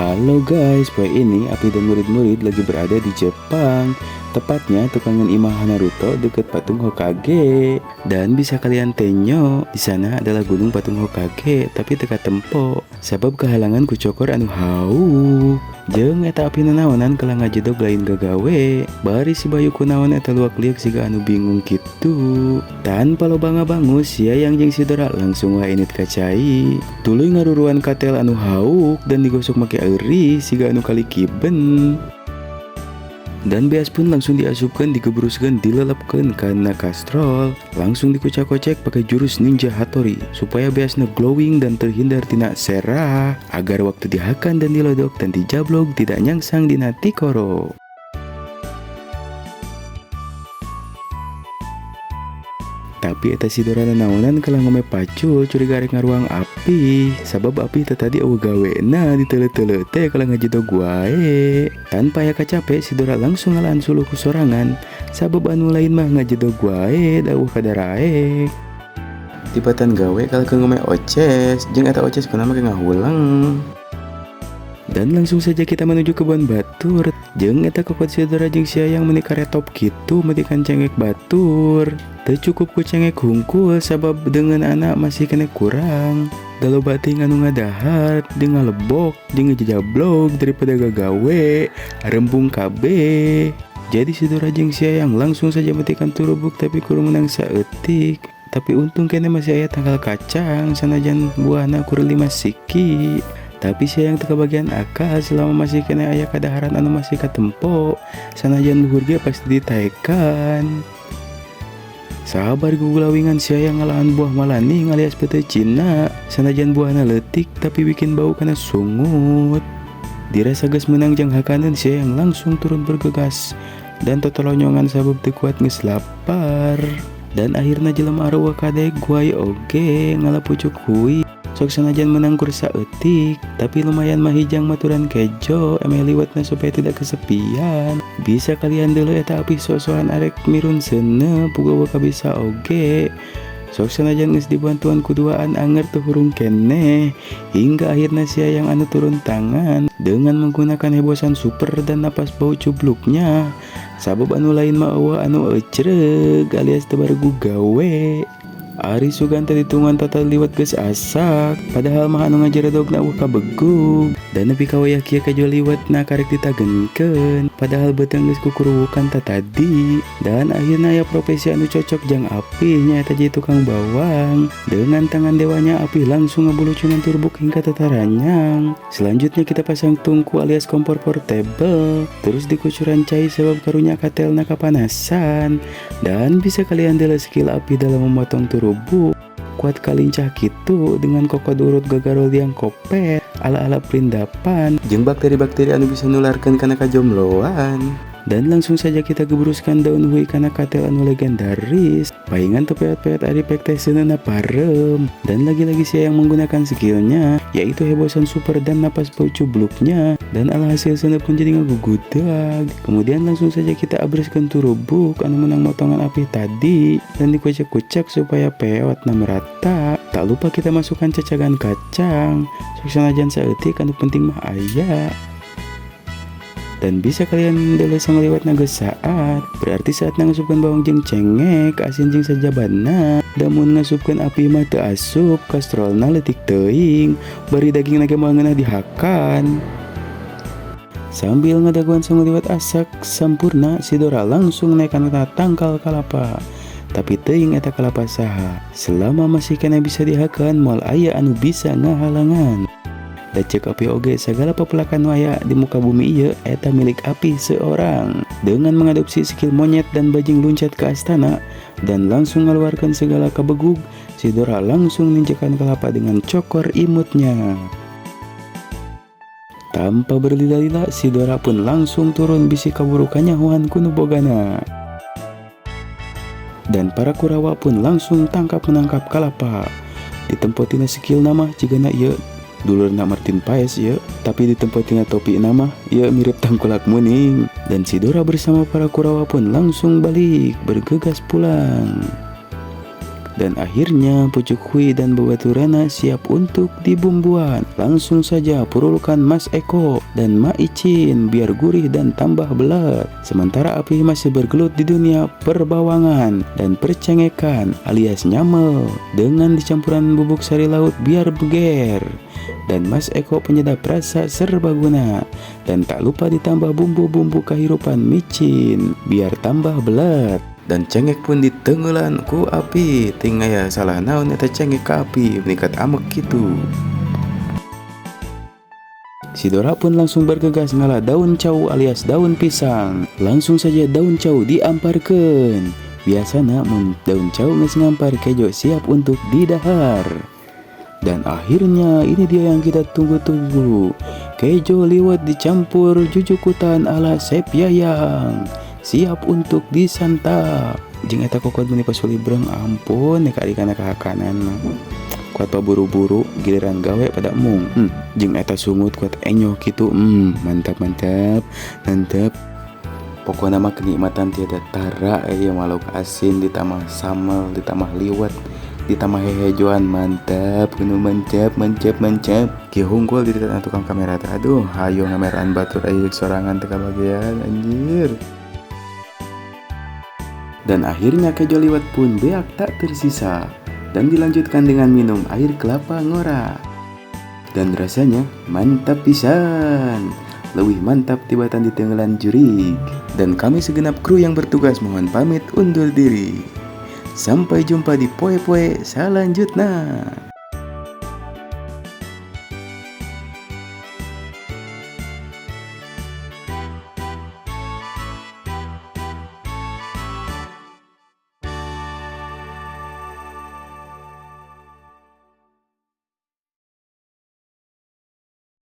Halo guys, poe ini Api dan murid-murid lagi berada di Jepang. Tepatnya tukangan Imah Naruto deket patung Hokage. Dan bisa kalian tenyo, di sana adalah gunung patung Hokage, tapi teu katempo. Sabab kehalangan ku cokor anu hauk. Jeung eta Api nanaonan kalah ngajedog lain gagawe. Bari si Bayu kunaon eta luak liak siga anu bingung kitu. Tanpa loba ngabangus, si Yayang jeung si Dora langsung wae indit ka cai. Tuluy ngaruruan katel anu hauk dan digosok make eri siga anu kalikiben. Dan beas pun langsung diasupkan, digebruskan, dilelepkan karena kastrol. Langsung dikocak-kocek pakai jurus ninja Hattori supaya beasnya glowing dan terhindar tina serah, agar waktu dihakan dan dilodok dan dijablog tidak nyangsang dina tikoro. Tapi eta si Dora naonan kalah ngome pacul, curiga arek ngaruang api, sabab api teh tadi eueuh gawena ditele-tele teh kalah ngajedog wae. Tanpa aya kacape, si Dora langsung ngalaan suluh ku sorangan, sabab anu lain mah ngajedog wae dawuh kadaraek. Tibatan gawe kalah ke ngome oces, jeung eta oces kunaon make ngahuleng. Dan langsung saja kita menuju kebun batur. Jeung eta kokot si Dora jeung si Ayang meni karetop kitu metikan cengek batur. Teu cukup ku cengek hungkul, sabab dengan anak masih kena kurang. Da loba teuing anu ngadahar jeung ngalebok jeung ngejablog daripada gagawe rembung kabeh. Jadi si Dora jeung si Ayang langsung saja metikan turubuk, tapi kurang menang saeutik. Tapi untung kene masih aya tangkal kacang sanajan buahna kur 5 siki. Tapi si Ayang teu kabagian akal selama masih kene aya kadaharan anu masih katempo, sanajan luhur ge pasti ditaekan. Sabar gugulawingan si Ayang ngalaan buah malaning alias pete Cina, sanajan buahna leutik tapi bikin bau kana sungut. Dirasa geus menang jeung hakaneun, si Ayang langsung turun bergegas dan totolonyongan sabab teu kuat geus lapar. Dan akhirna jelema areueuh kadek guai oge ngala pucuk hui. Sok sanajan menang kur saeutik, tapi lumayan mah hijang maturan kejo emeh liwatna supaya tidak kesepian. Bisa kalian dulu eta api sok-sokan arek mirun seuneu puguh kabisa oge. Sok sanajan geus dibantuan kuduaan anger teu hurung keneh, hingga akhirna si Ayang anu turun tangan dengan menggunakan hebosan super dan napas bau cubluknya. Sabab anu lain mah eueuh anu ecreug alias teu baregu gawe. Ari sugan teh ditungguan tata liwat geus asak, padahal mah anu ngajaredogna eueuh kabegug. Dan nepi ka wayah kieu kejo liwatna karek ditagenkeun, padahal beuteung geus kukuruwukan ta tadi. Dan akhirna aya profesi anu cocok jang Apih, nyaeta jadi tukang bawang. Dengan tangan dewanya Apih langsung ngabulucunan turbuk hingga tataranyang. Selanjutnya kita pasang tungku alias kompor portable, terus dikucuran cai sebab karunya katelna kapanasan. Dan bisa kalian dela skill Apih dalam memotong turubuk kuat kalincah gitu dengan kokod urut gagarol yang kopet ala-ala perindapan jeung bakteri-bakteri anu bisa nularkan kana kajombloan. Dan langsung saja kita gebruskan daun hui kana katel anu legendaris. Paingan teu peot-peot ari pek teh seuneuna parem. Dan lagi-lagi si Ayang menggunakan skillnya, yaitu hebosan super dan napas bau cubluknya. Dan alhasil seuneu pun jadi ngagugudag. Kemudian langsung saja kita abreskeun turubuk anu menang motongan api tadi dan dikucek-kucek supaya peot na merata. Tak lupa kita masukkan cacagan kacang. Sok sanajan saeutik anu penting mah aya. Dan bisa kalian dele liwat naga saat, berarti saat ngasupkan bawang jeung cengek asin jeung sajabana. Damun ngasupkan api mah teu asup, kastrolna leutik teuing, bari daging naga moal ngeunah dihakan. Sambil ngadaguan liwat asak sampurna, si Dora langsung naikkan ka tangkal kalapa. Tapi teuing eta kalapa saha, selama masih kena bisa dihakan moal aya anu bisa ngahalangan. Da ceuk Api oge segala pepelakan nu aya di muka bumi ieu eta milik Api seorang. Dengan mengadopsi skill monyet dan bajing luncat ke astana dan langsung mengeluarkan segala kabegug, si Dora langsung ninjakan kelapa dengan cokor imutnya. Tanpa berlila-lila, si Dora pun langsung turun bisi kaburukannya huan kunu bogana. Dan para Kurawa pun langsung tangkap menangkap kalapa. Ditempotina skill nama jigana ieu dulurna Martin Paes ya, tapi ditempotina topi nama ya mirip tangkulak muning. Dan si Dora bersama para Kurawa pun langsung balik bergegas pulang. Dan akhirnya pucuk hui dan babaturanna siap untuk dibumbuan. Langsung saja purulkan Mas Eko dan Ma Icin biar gurih dan tambah belet. Sementara Api masih bergelut di dunia perbawangan dan percengekan alias nyamel dengan dicampuran bubuk sari laut biar beger. Dan Mas Eko penyedap rasa serbaguna dan tak lupa ditambah bumbu-bumbu kehidupan micin biar tambah belet. Dan cengek pun diteunggeulan ku Api. Ting aya salah naon eta cengek ka Api menikat amek kitu. Si Dora pun langsung bergegas ngala daun cau alias daun pisang. Langsung saja daun cau diamparkeun. Biasana mun daun cau geus ngampar, kejo siap untuk didahar. Dan akhirnya ini dia yang kita tunggu-tunggu. Kejo liwet dicampur jujukutan ala Chef Yayang. Siap untuk disantap. Jeung eta kokot meuni pasulibreng, ampun nek ari kana kahakanan mah. Kuat buru-buru, giliran gawe pada embung. Jeung eta sungut kuat enyoh kitu, mantap mantap mantap. Pokoknya mah kenikmatan tiada tara ya, lauk asin ditambah sambal, ditambah liwet, ditambah hehejoan, mantap kudu mantap mantap mantap. Kieu hungkul di tukang kamera teh, aduh, hayo ngameraan batur aya sorangan teu kabagian, anjir. Dan akhirnya kejo liwet pun beak tak tersisa dan dilanjutkan dengan minum air kelapa ngora. Dan rasanya mantap pisan. Lebih mantap tibatan diteunggeulan jurig. Dan kami segenap kru yang bertugas mohon pamit undur diri. Sampai jumpa di poe-poe selanjutnya.